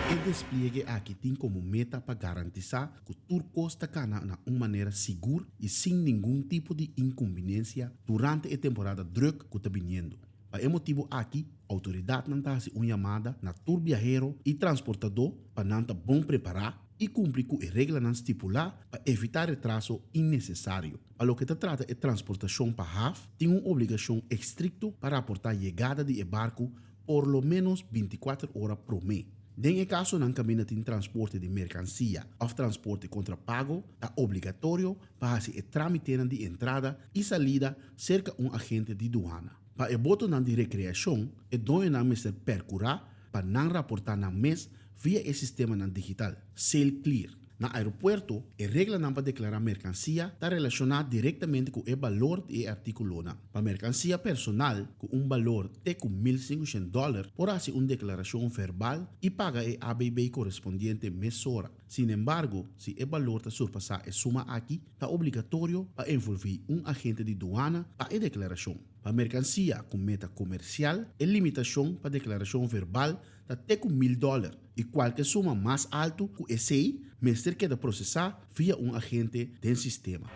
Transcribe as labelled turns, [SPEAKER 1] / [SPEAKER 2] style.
[SPEAKER 1] E despliegue aki tin komo meta pa garantisá ku tur kos ta kana na un manera sigur i sin ningun tipo di inkumbinensia durante e temporada drùk ku ta biniendo. Pa e motibu aki, outoridatnan ta hasi un yamada na tur biahero i transportadó pa nan ta bon prepará i kumpli ku e reglanan stipulá pa evitá retraso innesesario. Pa loke ta trata e transportashon pa haf, tin un obligashon estrikto pa raportá yegada di e barku por lo ménos 24 ora promé. Den e kasonan kaminda tin transporte di merkansia òf transporte kontra pago, ta obligatorio pa hasi e trámitenan di entrada i salida serka un agente di duana. Pa e botonan di rekreashon, e doñonan mester perkurá pa nan raportá nan mes via e sistemanan digital, Sail Clear. Na aeropuerto, e reglanan pa deklará merkansia ta relashoná direktamente ku e balor di e artíkulonan. Pa merkansia personal ku un balor te ku 1500 dòler por hasi un deklarashon verbal i paga e ABB korespondiente mesora. Sinembargo, si e balor ta surpasá e suma aki, ta obligatorio pa envolví un agente di duana pa e deklarashon. Pa merkansia ku meta komersial, e limitashon pa deklarashon verbal ta te ku 1000 dòler i kualke suma mas altu ku esei mester keda prosesá via un agente den sistema.